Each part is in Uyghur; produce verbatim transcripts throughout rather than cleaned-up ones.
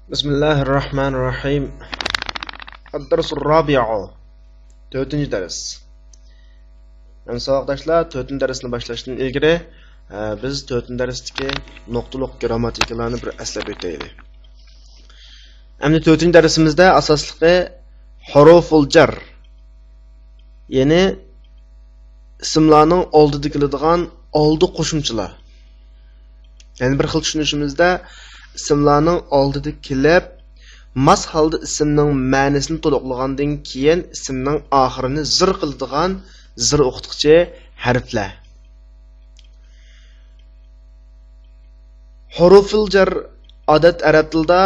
بسم الله الرحمن الرحيم. الدرس الرابع. تۆتىنچى دەرس. ئەمدى ساۋاقداشلار، تۆتىنچى دەرسنى باشلاشتىن ئىلگىرى، ئە، بىز تۆتىنچى دەرستىكى نۇقتىلىق گىرامماتىكىلارنى بىر ئەسلەپ ئۆتەيلى. ئەمدى تۆتىنچى دەرسىمىزدە ئاساسلىقى ھۇرۇفۇل جەر، يەنى ئىسىملارنىڭ ئالدىدا كېلىدىغان ئالدى قوشۇمچىلار. يەنە بىر خىل چۈشىنىشىمىزدە، ئىسىملارنىڭ ئالدىدا كېلىپ، ماس ھالدا ئىسىمنىڭ مەنىسىنى تولۇقلىغاندىن كېيىن، ئىسىمنىڭ ئاخىرىنى زىر قىلىدىغان زىر ئوقۇتقۇچى ھەرپلەر. ھۇرۇفۇل جەر ئادەت ئەرەب تىلىدا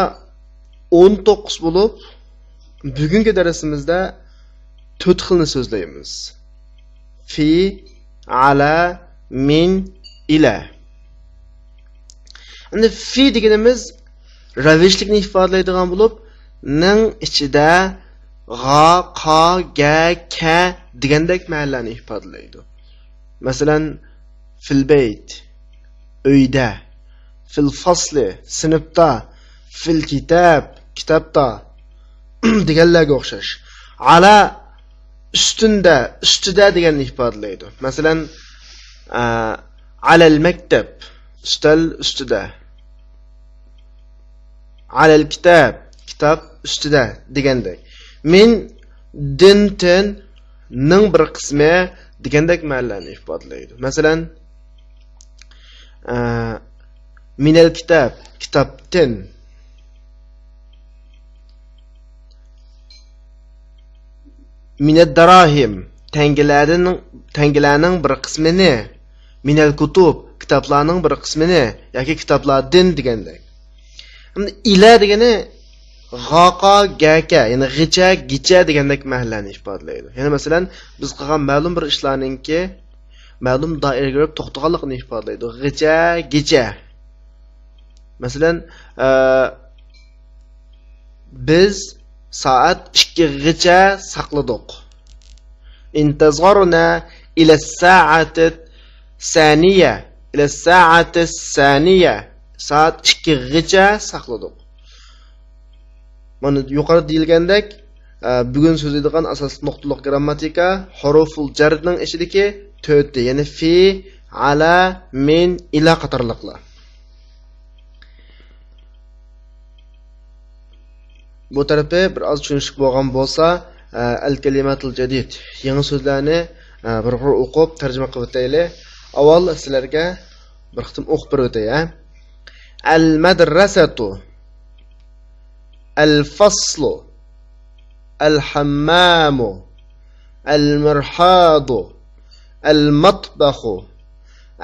ئون توققۇز بولۇپ، بۈگۈنكى دەرسىمىزدە تۆت خىلنى سۆزلەيمىز. في، على، من، إلى. ئەمدى في دېگىنىمىز رەۋىشلىكنى ئىپادىلەيدىغان بولۇپ، نىڭ ئىچىدە غا، قا، گە، كە دېگەندەك مەنىلەرنى ئىپادىلەيدۇ. مەسىلەن، في البيت، ئۆيدە، في الفصل، سىنىپتا، في الكتاب، كىتابتا دېگەنلەرگە ئوخشاش. على، ئۈستۈندە، ئۈستىدە دېگەننى ئىپادىلەيدۇ. مەسىلەن، ئە، على المكتب، ئۈستەل ئۈستىدە. على الكتاب، كىتاب ئۈستىدە دېگەندەك. من، دىن، تىن، نىڭ بىر قىسمى دېگەندەك مەنىلەرنى ئىپادىلەيدۇ. مەسىلەن، ئە، من الكتاب، كىتابتىن. من الدراهم، تەڭگىلەردىن، تەڭگىلەرنىڭ بىر قىسمىنى. من الكتب، كىتابلارنىڭ بىر قىسمىنى ياكى كىتابلاردىن دېگەندەك. ئەمدى إلى دېگىنى غاقا گەكە، يەنى غىچە، گىچە دېگەندەك مەنىلەرنى ئىپادىلەيدۇ. يەنى مەسىلەن، بىز قىلغان مەلۇم بىر ئىشلارنىڭكى مەلۇم دائىرىگە كىرىپ توختىغانلىقىنى ئىپادىلەيدۇ. غىچە، گىچە. مەسىلەن، ئە، بىز سائەت ئىككىگىچە ساقلىدۇق. انتظرنا إلى الساعة الثانية، إلى الساعة الثانية. سائەت ئىككىگىچە ساقلىدۇق. مانا يۇقىرىدا دېيىلگەندەك، ئە، بۈگۈن سۆزلەيدىغان ئاساسلىق نۇقتىلىق گىرامماتىكا، ھۇرۇفۇل جەرنىڭ ئىچىدىكى تۆتى، يەنى في، على، من، إلى قاتارلىقلار. بۇ تەرىپى بىر ئاز چۈشىنىشلىك بولغان بولسا، ئە، الكلماتۇل جەدىد، يېڭى سۆزلەرنى، ئە، بىر قۇر ئوقۇپ تەرجىمە قىلىپ ئۆتەيلى. ئاۋۋال سىلەرگە بىر قېتىم ئوقۇپ بېرىپ ئۆتەي، ھە. المدرسة، الفصل، الحمام، المرحاض، المطبخ،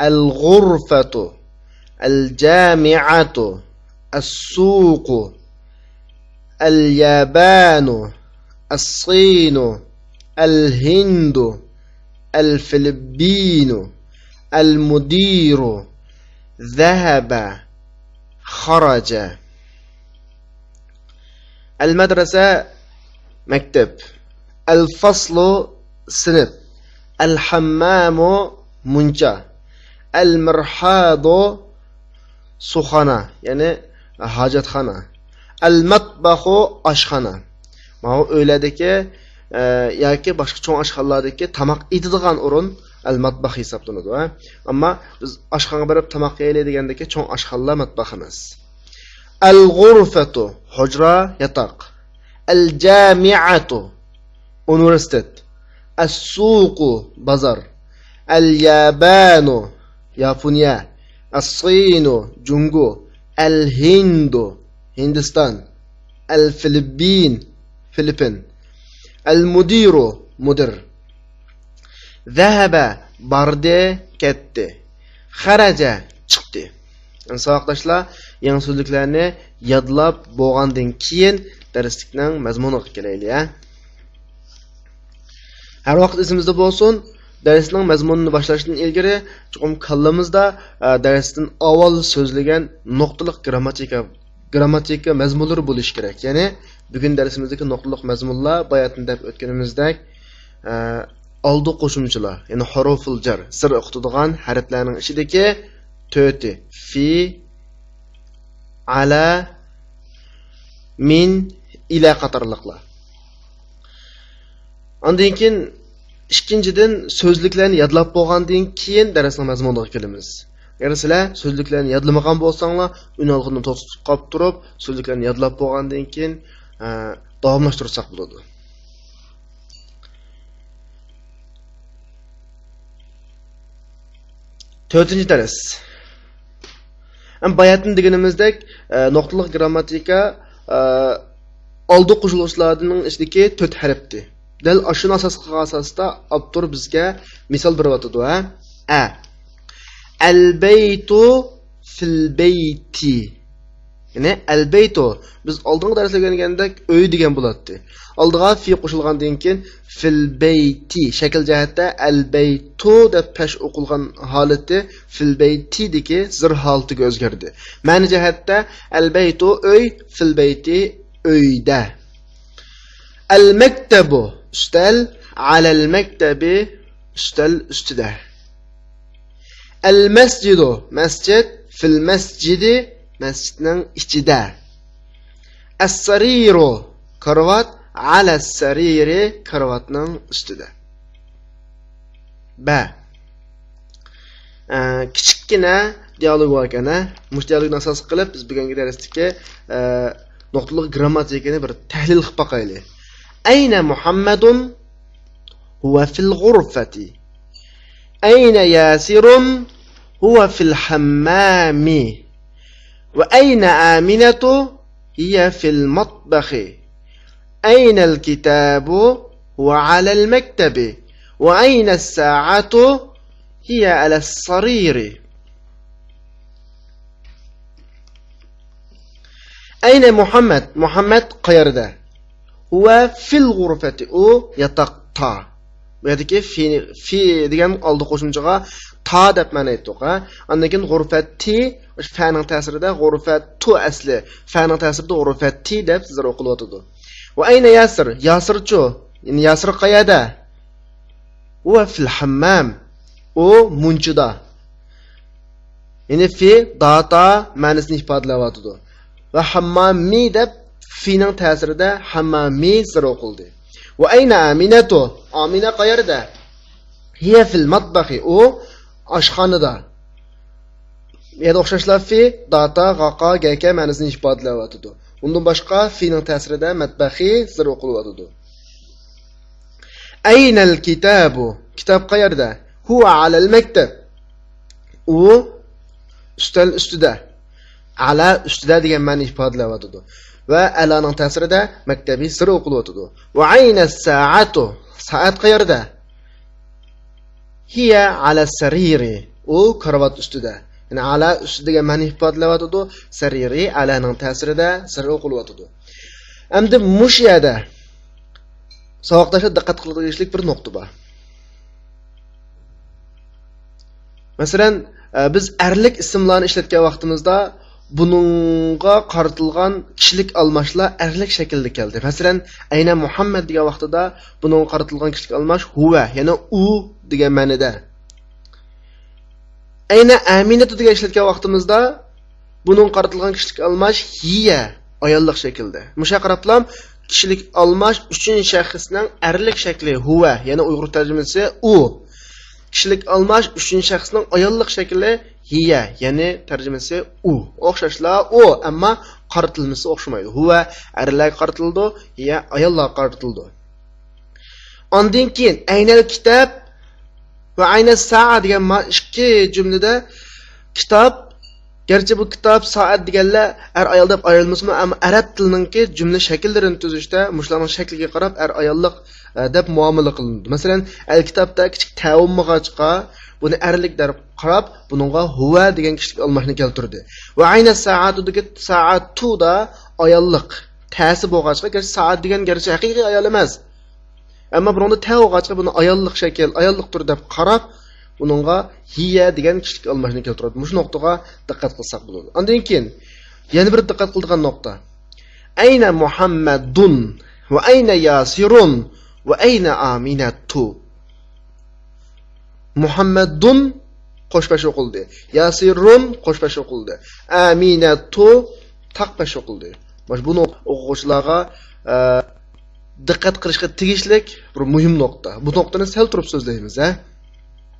الغرفة، الجامعة، السوق، اليابان، الصين، الهند، الفلبين، المدير، ذهب، خرج. المدرسة، مەكتەپ. الفصل، سىنىپ. الحمام، مۇنچا. المرحاض، سۇخانا، يەنى ھاجەتخانا. المطبخ، ئاشخانا. ماۋۇ ئۆيلەردىكى، ئە، ياكى باشقا چوڭ ئاشخانىلاردىكى تاماق ئېتىدىغان ئورۇن المطبخ ھېسابلىنىدۇ، ھە. ئەمما بىز ئاشخانىغا بېرىپ تاماق يەيلى دېگەندىكى چوڭ ئاشخانىلار مەتبەخ ئەمەس. الغرفة، ھۇجرا، ياتاق. الجامعة، ئۇنىۋېرسىتېت. السوق، بازار. اليابان، ياپونىيە. الصين، جۇڭگو. الهند، ھىندىستان. الفلبين، فىلىپپىن. المدير، مۇدىر. ذهب، باردى، كەتتى. خرج، چىقتى. ئەمدى ساۋاقداشلار، يېڭى سۆزلۈكلەرنى يادلاپ بولغاندىن كېيىن، دەرسلىكنىڭ مەزمۇنىغا كېلەيلى، ھە. ھەر ۋاقىت ئېسىمىزدە بولسۇن، دەرسنىڭ مەزمۇنىنى باشلاشتىن ئىلگىرى چوقۇم كاللىمىزدا، ئە، دەرستىن ئاۋۋال سۆزلىگەن نۇقتىلىق گىرامماتىكا، گىرامماتىكا مەزمۇنلىرى بولۇشى كېرەك. يەنى بۈگۈن دەرسىمىزدىكى نۇقتىلىق مەزمۇنلار باياتىن دەپ ئۆتكىنىمىزدەك، ئە، ئالدى قوشۇمچىلار، يەنى ھۇرۇفۇل جەر، زىر ئوقۇتىدىغان ھەرپلەرنىڭ ئىچىدىكى تۆتى، في، على، مىن، ئىلە قاتارلىقلار. ئاندىن كېيىن، ئىككىنچىدىن، سۆزلۈكلەرنى يادلاپ بولغاندىن كېيىن دەرسنىڭ مەزمۇنىغا كېلىمىز. ئەگەر سىلەر سۆزلۈكلەرنى يادلىمىغان بولساڭلار، ئۈنئالغۇنى توختىتىپ قاپ تۇرۇپ، سۆزلۈكلەرنى يادلاپ بولغاندىن كېيىن، ئە، داۋاملاشتۇرساق بولىدۇ. تۆتىنچى دەرس. ھەم باياتىن دېگىنىمىزدەك، ئە، نۇقتىلىق گىرامماتىكا، ئە، ئالدى قوشۇلغۇچىلارنىڭ ئىچىدىكى تۆت ھەرپتى. دەل ئاشۇنى ئاساس قىلغان ئاساستا ئاپتور بىزگە مىسال بېرىۋاتىدۇ، ھە؟ ئە. ئەلبەيتۇ فىلبەيتى. يەنى ئەلبەيتۇ، بىز ئالدىنقى دەرستە ئۆگەنگەندەك ئۆي دېگەن بولاتتى. ئالدىغا فى قوشۇلغاندىن كېيىن فىلبەيتى، شەكىل جەھەتتە ئەلبەيتۇ دەپ پەش ئوقۇلغان ھالىتى فىلبەيتىدىكى زىر ھالىتىگە ئۆزگەردى. مەنە جەھەتتە ئەلبەيتۇ ئۆي، فىلبەيتى ئۆيدە. ئەلمەكتەبۇ، ئۈستەل، ئەلەلمەكتەبى، ئۈستەل ئۈستىدە. ئەلمەسجىدۇ، مەسچىت، فىلمەسجىدى، مەسچىتنىڭ ئىچىدە. ئەسسەرىرۇ، كارىۋات، ئەلەسسەرىرى، كارىۋاتنىڭ ئۈستىدە. بە. ئە، كىچىككىنە دىيالوگ بار ئىكەن، ھە؟ مۇشۇ دىيالوگنى ئاساس قىلىپ، بىز بۈگۈنكى دەرستىكى، ئە، نۇقتىلىق گىرامماتىكىنى بىر تەھلىل قىلىپ باقايلى. ئەينە مۇھەممەدۇن؟ ھۇۋە فىل غۇرفەتى. ئەينە ياسىرۇن؟ ھۇۋە فىل ھەممامى. ۋە ئەينە ئامىنەتۇ؟ ھىيە فىل مەتبەخى. ئەينەل كىتابۇ؟ ھۇۋە ئەلەل مەكتەبى. ۋە ئەينەس سائەتۇ؟ ھىيە ئەلەس سەرىرى. ئەينە مۇھەممەد؟ مۇھەممەد قەيەردە؟ ھۇۋە فىل غۇرفەتى، ئۇ ياتاقتا. بۇ يەردىكى فى، فى دېگەن ئالدى قوشۇمچىغا تا دەپ مەنە ئېيتتۇق، ھە؟ ئاندىن كېيىن غۇرفەتى، فەنىڭ تەسىرىدە غۇرفەتۇ ئەسلى، فەنىڭ تەسىرىدە غۇرفەتى دەپ سىزلەر ئوقۇلۇۋاتىدۇ. ۋە ئەينە ياسىر؟ ياسىرچۇ؟ يەنى ياسىر قەيەردە؟ ھۇۋە فىل ھەممام. ئۇ مۇنچىدا. يەنى فى داتا مەنىسىنى ئىپادىلەۋاتىدۇ. ۋە ھەممامى دەپ فىنىڭ تەسىرىدە ھەممامى زىر ئوقۇلدى. ۋە ئەينە ئامىنەتۇ؟ ئامىنە قەيەردە؟ ھىيە فىل مەتبەخى. ئۇ ئاشخانىدا. يەنە ئوخشاشلا فى، داتا، غاقا، گەكە مەنىسىنى ئىپادىلەۋاتىدۇ. ئۇندىن باشقا فىنىڭ تەسىرىدە مەتبەخى زىر ئوقۇلۇۋاتىدۇ. ئەينەل كىتابۇ؟ كىتاب قەيەردە؟ ھۇۋە ئەلەل مەكتەب. ئۇ ئۈستەل ئۈستىدە. ئەلە ئۈستىدە دېگەن مەنىنى ئىپادىلەۋاتىدۇ. ۋە ئەلانىڭ تەسىرىدە مەكتەبى زىر ئوقۇلۇۋاتىدۇ. ۋە ئەينەس سائەتۇ؟ سائەت قەيەردە؟ ھىيە ئەلەس سەرىرى. ئۇ كارىۋات ئۈستىدە. يەنى ئەلە ئۈستىدە دېگەن مەنىنى ئىپادىلەۋاتىدۇ. سەرىرى ئەلانىڭ تەسىرىدە زىر ئوقۇلۇۋاتىدۇ. ئەمدى مۇشۇ يەردە ساۋاقداشلار دىققەت قىلىدىغان ئىشلىك بىر نۇقتا بار. مەسىلەن، ئە، بىز ئەرلىك ئىسىملارنى ئىشلەتكەن ۋاقتىمىزدا بۇنىڭغا قارىتىلغان كىشىلىك ئالماشلار ئەرلىك شەكىلدە كەلدى. مەسىلەن، ئەينە مۇھەممەد دېگەن ۋاقتىدا بۇنىڭغا قارىتىلغان كىشىلىك ئالماش ھۇۋە، يەنى ئۇ دېگەن مەنىدە. ئەينە ئامىنەتۇ دېگەن ئىشلەتكەن ۋاقتىمىزدا بۇنىڭغا قارىتىلغان كىشىلىك ئالماش ھىيە، ئاياللىق شەكىلدە. مۇشۇ قاراپلام كىشىلىك ئالماش ئۈچىنچى شەخسنىڭ ئەرلىك شەكلى ھۇۋە، يەنى ئۇيغۇر تەرجىمىسى ئۇ. كىشىلىك ئالماش ئۈچىنچى شەخسنىڭ ئاياللىق شەكلى ھىيە، يەنى تەرجىمىسى ئۇ. ئوخشاشلا ئۇ، ئەمما قارىتىلمىسى ئوخشىمايدۇ. ھۇۋە ئەرلەرگە قارىتىلىدۇ، ھىيە ئاياللارغا قارىتىلىدۇ. ئاندىن كېيىن ئەينەل كىتاب ۋە ئەينەس سائە دېگەن ما-، ئىككى جۈملىدە كىتاب، گەرچە بۇ كىتاب، سائەت دېگەنلەر ئەر-ئايال دەپ ئايرىلمىسىمۇ، ئەمما ئەرەب تىلىنىڭكى جۈملە شەكىللىرىنى تۈزۈشتە مۇشۇلارنىڭ شەكلىگە قاراپ ئەر-ئاياللىق، ئە، دەپ مۇئامىلە قىلىنىدۇ. مەسىلەن، ئەل كىتابتا كىچىك تە بولمىغاچقا، بۇنى ئەرلىك دەپ قاراپ، بۇنىڭغا ھۇۋە دېگەن كىشىلىك ئالماشنى كەلتۈردى. ۋە ئەينەس سائەتۇدىكى سائەتۇدا ئاياللىق تەسى بولغاچقا، گەرچە سائەت دېگەن گەرچە ھەقىقىي ئايال ئەمەس، ئەمما بۇنىڭدا تە بولغاچقا بۇنى ئاياللىق شەكىل، ئاياللىقتۇر دەپ قاراپ، بۇنىڭغا ھىيە دېگەن كىشىلىك ئالماشنى كەلتۈرۈۋاتىدۇ. مۇشۇ نۇقتىغا دىققەت قىلساق بولىدۇ. ئاندىن كېيىن يەنە بىر دىققەت قىلىدىغان نۇقتا. ئەينە مۇھەممەدۇن ۋە ئەينە ياسىرۇن ۋە ئەينە ئامىنەتۇ. مۇھەممەدۇن قوش پەش ئوقۇلدى. ياسىرۇن قوش پەش ئوقۇلدى. ئامىنەتۇ تاق پەش ئوقۇلدى. مانا بۇ نۇقتا ئوقۇغۇچىلارغا، ئە، دىققەت قىلىشقا تېگىشلىك بىر مۇھىم نۇقتا. بۇ نۇقتىنى سەل تۇرۇپ سۆزلەيمىز، ھە.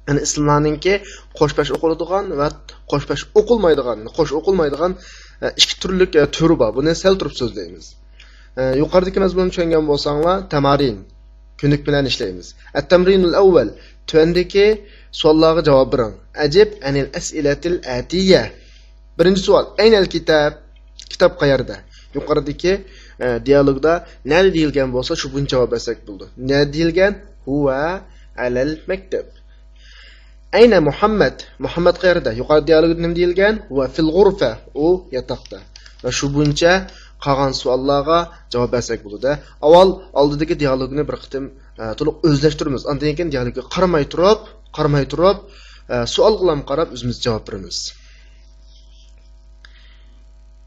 يەنى ئىسىملارنىڭكى قوش پەش ئوقۇلىدىغان ۋە قوش پەش ئوقۇلمايدىغان، قوش ئوقۇلمايدىغان، ئە، ئىككى تۈرلۈك، ئە، تۈرى بار. بۇنى سەل تۇرۇپ سۆزلەيمىز. ئە، يۇقىرىدىكى مەزمۇننى چۈشەنگەن بولساڭلار، تەمارىن، كۆنۈك بىلەن ئىشلەيمىز. التمرين الأول، تۆۋەندىكى سوئاللارغا جاۋاب بېرىڭ. أجب عن الأسئلة الآتية. بىرىنچى سوئال، أين الكتاب؟ كىتاب قەيەردە؟ يۇقىرىدىكى، ئە، دىيالوگدا نەدە دېيىلگەن بولسا، شۇ بويىچە جاۋاب بەرسەك بولىدۇ. نەدە دېيىلگەن؟ هو على المكتب. أين محمد؟ مۇھەممەد قەيەردە؟ يۇقىرىدا دىيالوگدا نېمە دېيىلگەن؟ هو في الغرفة. ئۇ ياتاقتا. ۋە شۇ بويىچە قالغان سوئاللارغا جاۋاب بەرسەك بولىدۇ. ئاۋۋال ئالدىدىكى دىيالوگنى بىر قېتىم، ئە، تولۇق ئۆزلەشتۈرىمىز. ئاندىن كېيىن دىيالوگقا قارىماي تۇرۇپ، قارىماي تۇرۇپ، ئە، سوئالغىلا قاراپ ئۆزىمىز جاۋاب بېرىمىز.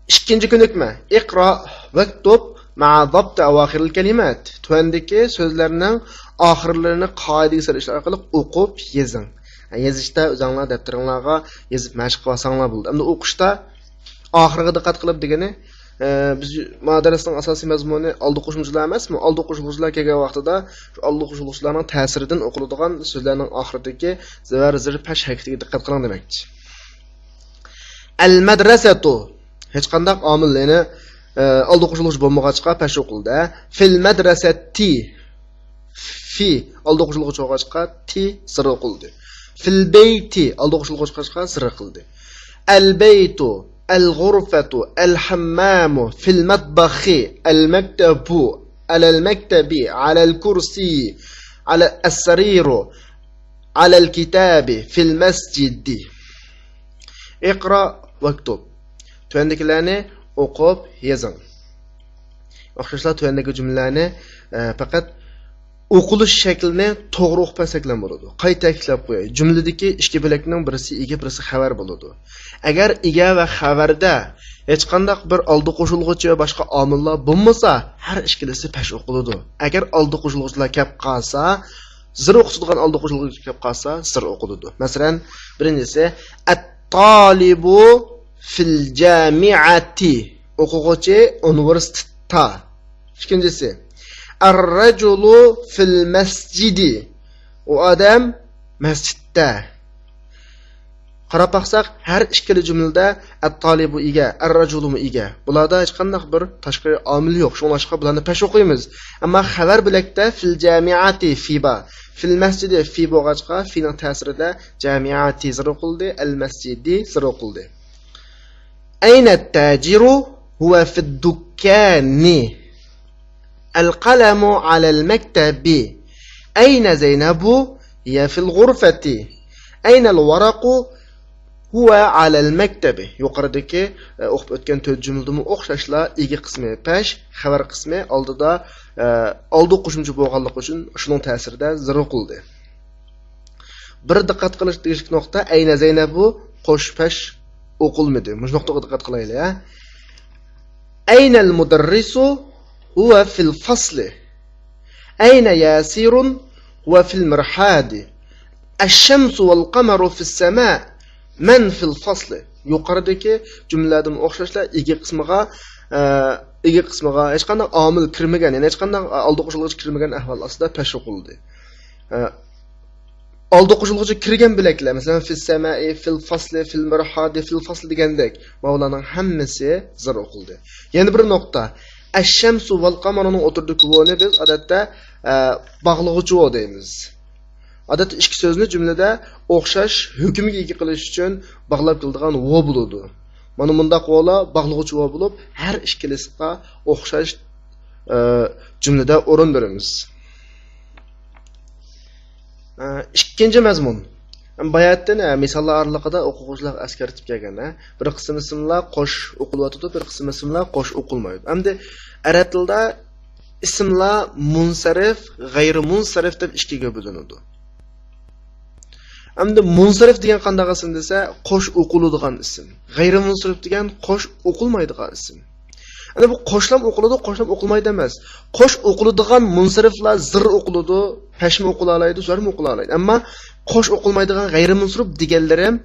ئىككىنچى كۆنۈكمە. اقرأ واكتب مع ضبط أواخر الكلمات. تۆۋەندىكى سۆزلەرنىڭ ئاخىرلىرىنى قائىدىگە سېلىش ئارقىلىق ئوقۇپ يېزىڭ. يېزىشتا ئۆزۈڭلار دەپتىرىڭلارغا يېزىپ مەشىق قىلىۋالساڭلار بولىدۇ. ئەمدى ئوقۇشتا ئاخىرىغا دىققەت قىلىپ دېگىنى، ئە، بىز ما دەرسنىڭ ئاساسىي مەزمۇنى ئالدى قوشۇمچىلار ئەمەسمۇ؟ ئالدى قوشۇلغۇچىلار كەلگەن ۋاقتىدا شۇ ئالدى قوشۇلغۇچىلارنىڭ تەسىرىدىن ئوقۇلىدىغان سۆزلەرنىڭ ئاخىرىدىكى زەۋەر، زىر، پەش ھەرىكىتىگە دىققەت قىلىڭ دېمەكچى. المدرسة، ھېچقانداق ئامىل، يەنى، ئە، ئالدى قوشۇلغۇچى بولمىغاچقا پەش ئوقۇلدى. في المدرسة، في ئالدى قوشۇلغۇچى بولغاچقا تى زىر ئوقۇلدى. في البيت ئالدى قوشۇلغۇچى بولغاچقا زىر ئوقۇلدى. البيت، الغرفة، الحمام، في المطبخ، المكتب، على المكتب، على الكرسي، على السرير، على الكتاب، في المسجد. اقرأ واكتب. تۆۋەندىكىلەرنى ئوقۇپ يېزىڭ. ئوخشاشلا تۆۋەندىكى جۈملىلەرنى، ئە، پەقەت ئوقۇلۇش شەكلىنى توغرا ئوقۇپ بەرسەكلا بولىدۇ. قايتا تەكىتلەپ قوياي. جۈملىدىكى ئىككى بۆلەكنىڭ بىرسى ئىگە، بىرسى خەۋەر بولىدۇ. ئەگەر ئىگە ۋە خەۋەردە ھېچقانداق بىر ئالدى قوشۇلغۇچى ۋە باشقا ئامىللار بولمىسا، ھەر ئىككىلىسى پەش ئوقۇلىدۇ. ئەگەر ئالدى قوشۇلغۇچىلار كەپ قالسا، زىر ئوقۇتىدىغان ئالدى قوشۇلغۇچى كەپ قالسا، زىر ئوقۇلىدۇ. مەسىلەن، بىرىنچىسى، الطالب في الجامعة، ئوقۇغۇچى ئۇنىۋېرسىتېتتا. ئىككىنچىسى، الرجل في المسجد، ئۇ ئادەم مەسچىتتە. قاراپ باقساق، ھەر ئىككىلا جۈملىدە الطالب ئىگە، الرجل مۇ ئىگە. بۇلاردا ھېچقانداق بىر تاشقى ئامىل يوق، شۇڭلاشقا بۇلارنى پەش ئوقۇيمىز. ئەمما خەۋەر بۆلەكتە في الجامعة في بار، في المسجد في بولغاچقا، في نىڭ تەسىرىدە جامعة زىر ئوقۇلدى، المسجد زىر ئوقۇلدى. أين التاجر؟ هو في الدكان. القلم على المكتب. أين زينب؟ هي في الغرفة. أين الورق؟ هو على المكتب. يۇقىرىدىكى، ئە، ئوقۇپ ئۆتكەن تۆت جۈملىدىمۇ ئوخشاشلا ئىگە قىسمى پەش، خەۋەر قىسمى ئالدىدا، ئە، ئالدى قوشۇمچە بولغانلىقى ئۈچۈن شۇنىڭ تەسىرىدە زىر ئوقۇلدى. بىر دىققەت قىلىش تېگىشلىك نۇقتا، ئەينە زەينەبۇ قوش پەش ئوقۇلمىدى. مۇشۇ نۇقتىغا دىققەت قىلايلى، ھە. أين المدرس؟ هو في الفصل. أين ياسر؟ هو في المرحاض. الشمس والقمر في السماء. من في الفصل؟ يۇقىرىدىكى جۈملىلەردىن ئوخشاشلا ئىگە قىسمىغا، ئە، ئىگە قىسمىغا ھېچقانداق ئامىل كىرمىگەن، يەنى ھېچقانداق ئالدى قوشۇلغۇچى كىرمىگەن ئەھۋال ئاستىدا پەش ئوقۇلدى. ئە، ئالدى قوشۇلغۇچى كىرگەن بۆلەكلەر، مەسىلەن، في السماء، في الفصل، في المرحاض، في الفصل دېگەندەك، ماۋۇلارنىڭ ھەممىسى زىر ئوقۇلدى. يەنە بىر نۇقتا، الشمس والقمر نىڭ ئوتتۇرىدىكى ۋونى بىز ئادەتتە، ئە، باغلىغۇچى ۋو دەيمىز. ئادەتتە ئىككى سۆزنى جۈملىدە ئوخشاش ھۆكۈمگە ئىگە قىلىش ئۈچۈن باغلاپ كېلىدىغان ۋو بولىدۇ. مانا مۇنداق ۋولار باغلىغۇچى ۋو بولۇپ، ھەر ئىككىلىسىغا ئوخشاش، ئە، جۈملىدە ئورۇن بېرىمىز. ئىككىنچى مەزمۇن. باياتتىن، ئە، مىساللار ئارىلىقىدا ئوقۇغۇچىلارغا ئەسكەرتىپ كەلگەن، ئە، بىر قىسىم ئىسىملار قوش ئوقۇلۇۋاتىدۇ، بىر قىسىم ئىسىملار قوش ئوقۇلمايدۇ. ئەمدى ئەرەب تىلىدا ئىسىملار مۇنسەرىف، غەيرىي مۇنسەرىف دەپ ئىككىگە بۆلۈنىدۇ. ئەمدى مۇنسەرىف دېگەن قانداق ئىسىم دېسە، قوش ئوقۇلىدىغان ئىسىم. غەيرىي مۇنسەرىف دېگەن قوش ئوقۇلمايدىغان ئىسىم. ئەنە بۇ قوشلام ئوقۇلىدۇ، قوشلام ئوقۇلمايدۇ ئەمەس. قوش ئوقۇلىدىغان مۇنسەرىفلار زىر ئوقۇلىدۇ، پەشمۇ ئوقۇلالايدۇ، زەرمۇ ئوقۇلالايدۇ. ئەمما قوش ئوقۇلمايدىغان غەيرىي مۇنسەرىف دېگەنلىرىم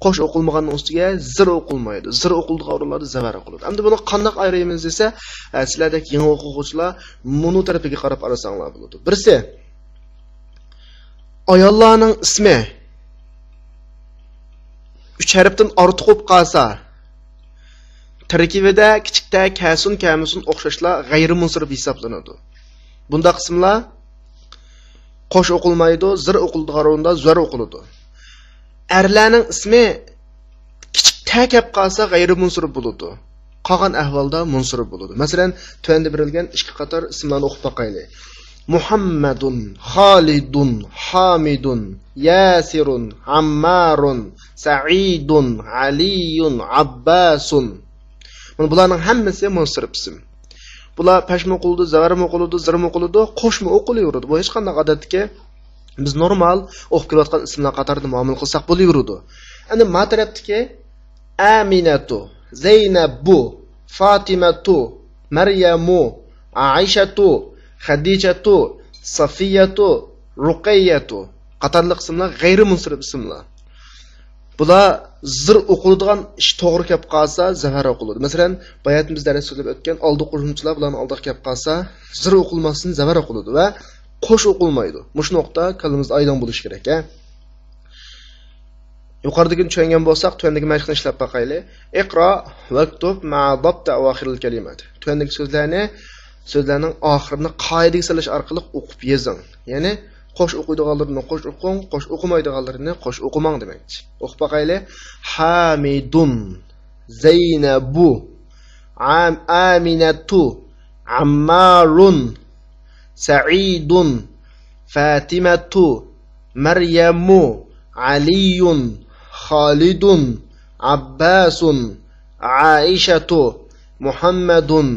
قوش ئوقۇلمىغاننىڭ ئۈستىگە زىر ئوقۇلمايدۇ. زىر ئوقۇلىدىغان ئورۇنلاردا زەۋەر ئوقۇلىدۇ. ئەمدى بۇنى قانداق ئايرىيمىز دېسە، ئە، سىلەردەك يېڭى ئوقۇغۇچىلار مۇنۇ تەرىپىگە قاراپ ئايرىساڭلار بولىدۇ. بىرسى، ئاياللارنىڭ ئىسمى ئۈچ ھەرپتىن ئارتۇق بولۇپ قالسا، تەركىبىدە كىچىك تە، كەسۇن، كەمىسۇن ئوخشاشلا غەيرىي مۇنسىرىپ ھېسابلىنىدۇ. بۇنداق ئىسىملار قوش ئوقۇلمايدۇ، زىر ئوقۇلىدىغان ئورۇندا زەۋەر ئوقۇلىدۇ. ئەرلەرنىڭ ئىسمى كىچىك تە كەپ قالسا غەيرىي مۇنسىرىپ بولىدۇ. قالغان ئەھۋالدا مۇنسىرىپ بولىدۇ. مەسىلەن، تۆۋەندە بېرىلگەن ئىككى قاتار ئىسىملارنى ئوقۇپ باقايلى. مۇھەممەدۇن، خالىدۇن، ھامىدۇن، ياسىرۇن، ئاممارۇن، سەئىدۇن، ئەلىيۇن، ئابباسۇن. مانا بۇلارنىڭ ھەممىسى مۇنسىرىپ ئىسىم. بۇلار پەشمۇ ئوقۇلىدۇ، زەۋەرمۇ ئوقۇلىدۇ، زىرمۇ ئوقۇلىدۇ، قوشمۇ ئوقۇلۇۋېرىدۇ. بۇ ھېچقانداق ئادەتتىكى بىز نورمال ئوقۇپ كېلىۋاتقان ئىسىملار قاتارىدا مۇئامىلە قىلساق بولۇۋېرىدۇ. ئەمدى ما تەرەپتىكى ئامىنەتۇ، زەينەبۇ، فاتىمەتۇ، مەريەمۇ، ئائىشەتۇ، خەدىجەتۇ، سەفىيەتۇ، رۇقەييەتۇ قاتارلىق ئىسىملار غەيرىي مۇنسىرىپ ئىسىملار. بۇلار زىر ئوقۇلىدىغان ئىش توغرا كەپ قالسا، زەۋەر ئوقۇلىدۇ. مەسىلەن، باياتىن بىز دەرس سۆزلەپ ئۆتكەن ئالدى قوشۇمچىلار بۇلارنىڭ ئالدىغا كەپ قالسا، زىر ئوقۇلماستىن زەۋەر ئوقۇلىدۇ ۋە قوش ئوقۇلمايدۇ. مۇشۇ نۇقتا كاللىمىزدا ئايدىڭ بولۇشى كېرەك، ھە؟ يۇقىرىدىكىنى چۈشەنگەن بولساق، تۆۋەندىكى مەشىقنى ئىشلەپ باقايلى. اقرا ۋەكتۇب مەئا ضەبت ئاۋاخىرىل كەلىمات. تۆۋەندىكى سۆزلەرنى سۆزلەرنىڭ ئاخىرىنى قائىدىگە سېلىش ئارقىلىق ئوقۇپ يېزىڭ. يەنى قوش ئوقۇيدىغانلىرىنى قوش ئوقۇڭ، قوش ئوقۇمايدىغانلىرىنى قوش ئوقۇماڭ دېمەكچى. ئوقۇپ باقايلى. ھامىدۇن، زەينەبۇ، ئام-، ئامىنەتۇ، ئاممارۇن، سەئىدۇن، فاتىمەتۇ، مەريەمۇ، ئەلىيۇن، خالىدۇن، ئابباسۇن، ئائىشەتۇ، مۇھەممەدۇن،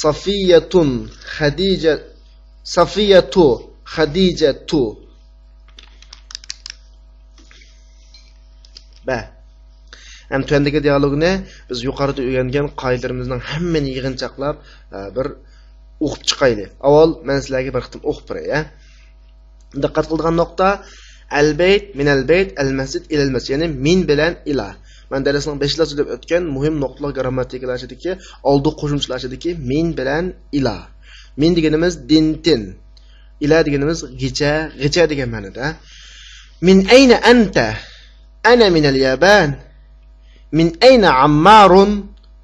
سەفىيەتۇن، خەدىجە، سەفىيەتۇ، خەدىجەتۇ. بە. ھەم تۆۋەندىكى دىيالوگنى بىز يۇقىرىدا ئۆگەنگەن قائىدىلىرىمىزنىڭ ھەممىنى يىغىنچاقلاپ، ئە، بىر ئوقۇپ چىقايلى. ئاۋۋال مەن سىلەرگە بىر قېتىم ئوقۇپ بېرەي، ھە. دىققەت قىلىدىغان نۇقتا، ئەلبەيت، مىنەلبەيت، ئەلمەسجىد، ئىلەلمەسجىد. يەنى مىن بىلەن ئىلا. مەن دەرسنىڭ بېشىدا سۆزلەپ ئۆتكەن مۇھىم نۇقتىلىق گىرامماتىكىلار ئىچىدىكى، ئالدى قوشۇمچىلار ئىچىدىكى مىن بىلەن ئىلا. مىن دېگىنىمىز دىنتىن. ئىلا دېگىنىمىز غىچە، غىچە دېگەن مەنىدە. من أين أنت؟ أنا من اليابان. من أين عمار؟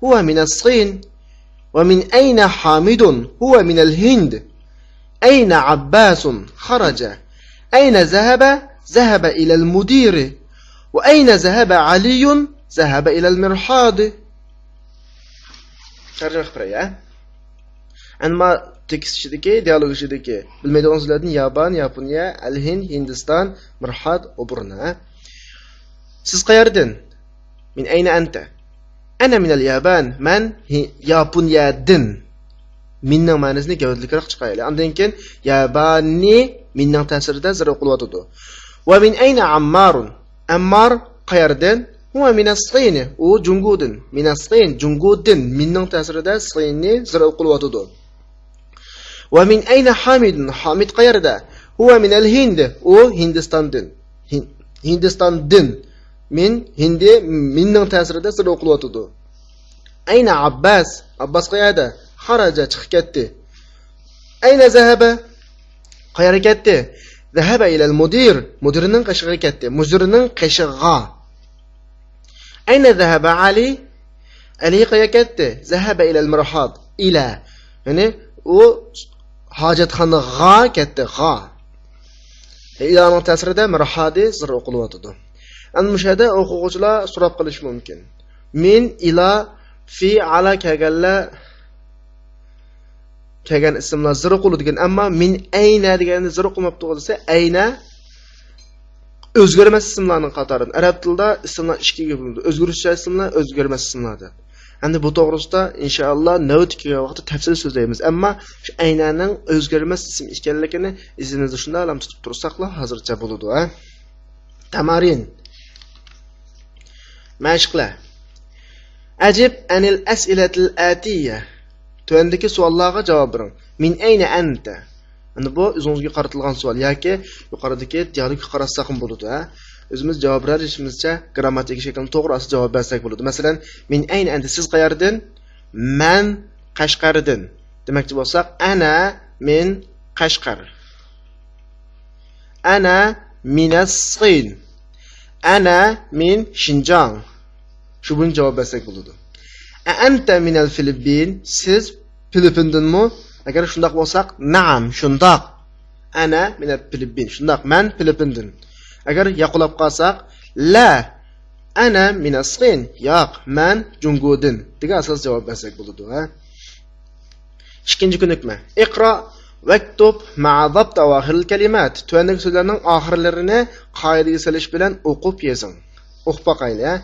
هو من الصين. ومن أين حامد؟ هو من الهند. أين عباس؟ خرج. أين ذهب؟ ذهب إلى المدير. وأين ذهب علي؟ ذهب إلى المرحاض. تەرجىمە قىلىپ بېرەي، ھە؟ ئەمما تېكىست ئىچىدىكى، دىيالوگ ئىچىدىكى بىلمەيدىغان سۆزلەردىن يابان، ياپونىيە، ئەلھىند، ھىندىستان، مىرھاد، ئوبۇرنا. سىز قەيەردىن؟ من أين أنت؟ أنا من اليابان. مەن ھى-، ياپونىيەدىن. مىننىڭ مەنىسىنى گەۋدىلىكرەك چىقارايلى. ئاندىن كېيىن ياباننى مىننىڭ تەسىرىدە زىر ئوقۇلۇۋاتىدۇ. ومن أين عمار؟ ئەممار قەيەردىن؟ هو من الصين. ئۇ جۇڭگودىن. من الصين، جۇڭگودىن. مىننىڭ تەسىرىدە سىننى زىر ئوقۇلۇۋاتىدۇ. ومن أين حامد؟ ھامىد قەيەردە؟ هو من الهند. ئۇ ھىندىستاندىن. ھىن-، ھىندىستاندىن. مىن، ھىندى، مىننىڭ تەسىرىدە زىر ئوقۇلۇۋاتىدۇ. أين عباس؟ ئابباس قەيەردە؟ خرج، چىقىپ كەتتى. أين ذهب؟ قەيەرگە كەتتى؟ ذهب إلى المدير. مۇدىرنىڭ قېشىغا كەتتى. مۇدىرنىڭ قېشىغا. أين ذهب علي؟ ئەلى قەيەرگە كەتتى؟ ذهب إلى المرحاض. إلى. يەنى ئۇ ھاجەتخانىغا كەتتى. غا. ئىلانىڭ تەسىرىدە مىرھادى زىر ئوقۇلۇۋاتىدۇ. ئەمدى مۇشۇ يەردە ئوقۇغۇچىلار سوراپ قېلىشى مۇمكىن. مىن، ئىلا، فى، ئالا كەلگەنلەر كەلگەن ئىسىملار زىر ئوقۇلىدىكەن، ئەمما مىن ئەينە دېگەندە زىر ئوقۇماپتىغۇ دېسە، ئەينە ئۆزگەرمەس ئىسىملارنىڭ قاتارىدىن. ئەرەب تىلىدا ئىسىملار ئىككىگە بۆلۈنىدۇ. ئۆزگىرىشچان ئىسىملار، ئۆزگەرمەس ئىسىملار دەپ. ئەمدى بۇ توغرىسىدا ئىنشائاللا نۆۋەتتە كەلگەن ۋاقىتتا تەپسىلىي سۆزلەيمىز. ئەمما شۇ ئەينەنىڭ ئۆزگەرمەس ئىسىم ئىكەنلىكىنى ئېسىمىزدە شۇنداقلا تۇتۇپ تۇرساقلا ھازىرچە بولىدۇ، ھە؟ تەمارىن. مەشىقلەر. ئەجىب ئەنىل ئەسئىلەتىل ئەتىيە. تۆۋەندىكى سوئاللارغا جاۋاب بېرىڭ. مىن ئەينە ئەنتە؟ ئەمدى بۇ ئۆزىڭىزگە قارىتىلغان سوئال ياكى يۇقىرىدىكى دىيالوگقا قاراتساقمۇ بولىدۇ، ھە؟ ئۆزىمىز جاۋاب بېرەلىشىمىزچە گىرامماتىكا شەكلىنى توغرا ئاستى جاۋاب بەرسەك بولىدۇ. مەسىلەن، مىن ئەينە ئەنتە، سىز قەيەردىن؟ مەن قەشقەردىن. دېمەكچى بولساق، ئەنە مىن قەشقەر. ئەنە مىنەس سىن. ئەنە مىن شىنجاڭ. شۇ بويىچە جاۋاب بەرسەك بولىدۇ. ئەئەنتە مىنەل فىلىپپىن؟ سىز فىلىپپىندىنمۇ؟ ئەگەر شۇنداق بولساق، نەئەم، شۇنداق. ئەنە مىنەل فىلىپپىن. شۇنداق، مەن فىلىپپىندىن. ئەگەر ياقۇلاپ قالساق، لا، ئەنە مىنەس سىن. ياق، مەن جۇڭگودىن. دېگەن ئاساس جاۋاب بەرسەك بولىدۇ، ھە؟ ئىككىنچى كۆنۈكمە. ئىقرا ۋەكتۇب مەئە زەبت ئەۋاخىرىل كەلىمات. تۆۋەندىكى سۆزلەرنىڭ ئاخىرلىرىنى قائىدىگە سېلىش بىلەن ئوقۇپ يېزىڭ. ئوقۇپ باقايلى، ھە.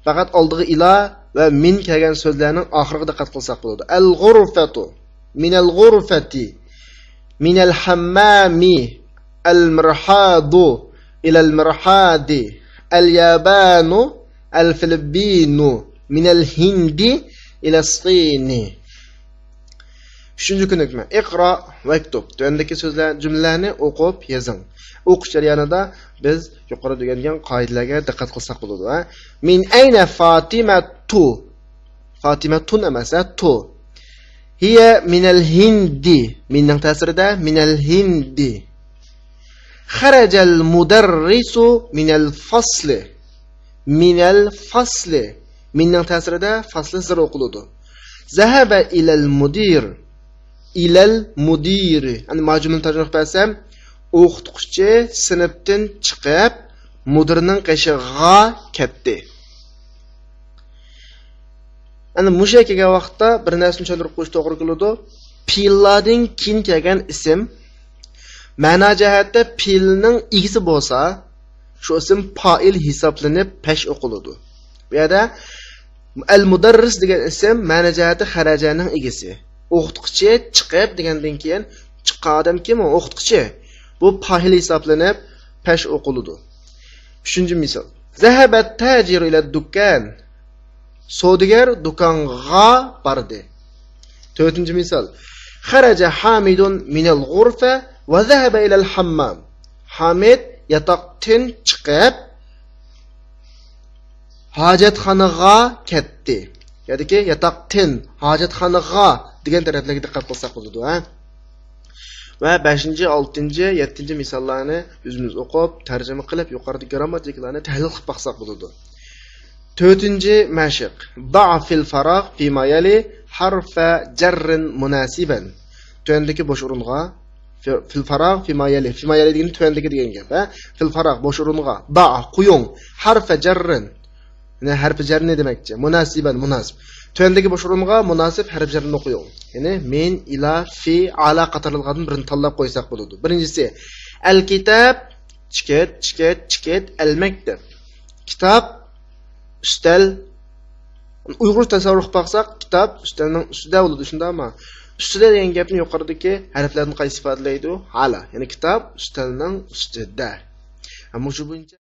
پەقەت ئالدىغا ئىلا ۋە مىن كەلگەن سۆزلەرنىڭ ئاخىرىغا دىققەت قىلساق بولىدۇ. ئەل غۇرفەتۇ، مىنەل غۇرفەتى، مىنەل ھەممامى، ئەل مىرھادۇ، ئىلەل مىرھادى، ئەل يابانۇ، ئەل فىلىپپىنۇ، مىنەل ھىندى، ئىلەس سىنى. ئۈچىنچى كۆنۈكمە. ئىقرا ۋەكتۇب. تۆۋەندىكى سۆزلەر، جۈملىلەرنى ئوقۇپ يېزىڭ. ئوقۇش جەريانىدا بىز يۇقىرىدا ئۆگەنگەن قائىدىلەرگە دىققەت قىلساق بولىدۇ، ھە. مىن ئەينە فاتىمەتۇ؟ فاتىمەتۇن ئەمەس، ھە، تۇ. ھىيە مىنەل ھىندى. مىننىڭ تەسىرىدە مىنەل ھىندى. خەرەجەل مۇدەررىسۇ مىنەل فاسلى. مىنەل فاسلى. مىننىڭ تەسىرىدە فاسلى زىر ئوقۇلىدۇ. زەھەبە ئىلەل مۇدىر. ئىلەل مۇدىرى. يەنى ما جۈملىنى تەرجىمە قىلىپ بەرسەم، ئوقۇتقۇچى سىنىپتىن چىقىپ، مۇدىرنىڭ قېشىغا كەتتى. ئەنە مۇشۇ يەرگە كەلگەن ۋاقىتتا بىر نەرسىنى چۈشەندۈرۈپ قويۇش توغرا كېلىدۇ. پېئىللاردىن كېيىن كەلگەن ئىسىم مەنا جەھەتتە پېئىلنىڭ ئىگىسى بولسا، شۇ ئىسىم پائىل ھېسابلىنىپ پەش ئوقۇلىدۇ. بۇ يەردە ئەل مۇدەررىس دېگەن ئىسىم مەنا جەھەتتە خەرەجەنىڭ ئىگىسى. ئوقۇتقۇچى چىقىپ دېگەندىن كېيىن، چىققان ئادەم كىم؟ ئۇ ئوقۇتقۇچى. بۇ پائىل ھېسابلىنىپ پەش ئوقۇلىدۇ. ئۈچىنچى مىسال. زەھەبەت تاجىرۇ ئىلە دۇكان. سودىگەر دۇكانغا باردى. تۆتىنچى مىسال. خەرەجە ھامىدۇن مىنەل غۇرفە ۋە زەھەبە ئىلەل ھاممام. ھامىد ياتاقتىن چىقىپ، ھاجەتخانىغا كەتتى. يەنىكى ياتاقتىن ھاجەتخانىغا دېگەن تەرەپلەرگە دىققەت قىلساق بولىدۇ، ھە؟ ۋە بەشىنچى، ئالتىنچى، يەتتىنچى مىساللارنى ئۆزىمىز ئوقۇپ، تەرجىمە قىلىپ، يۇقىرىدىكى گىرامماتىكىلارنى تەھلىل قىلىپ باقساق بولىدۇ. تۆتىنچى مەشىق. ضع في الفراغ فيما يلي حرف جر مناسبا. تۆۋەندىكى بوش ئورۇنغا، في، في الفراغ فيما يلي. فيما يلي دېگىنى تۆۋەندىكى دېگەن گەپ، ھە؟ في الفراغ، بوش ئورۇنغا. ضع، قويۇڭ. حرف جر. يەنى ھەرپى جەرنى دېمەكچى. مۇناسىبەن، مۇناسىپ. تۆۋەندىكى بوش ئورۇنغا مۇناسىپ ھەرپ جەرنى قويۇڭ. يەنى مىن، ئىلا، فى، ئالا قاتارلىقلاردىن بىرىنى تاللاپ قويساق بولىدۇ. بىرىنچىسى، ئەل كىتاب، چىكىت، چىكىت، چىكىت، ئەل مەكتەپ. كىتاب، ئۈستەل. ئۇيغۇرچە تەسەۋۋۇر قىلىپ باقساق، كىتاب ئۈستەلنىڭ ئۈستىدە بولىدۇ، شۇنداقمۇ؟ ئۈستىدە دېگەن گەپنى يۇقىرىدىكى ھەرپلەردىن قايسى ئىپادىلەيدۇ؟ ھالا. يەنى كىتاب ئۈستەلنىڭ ئۈستىدە. ھە، مۇشۇ بويىچە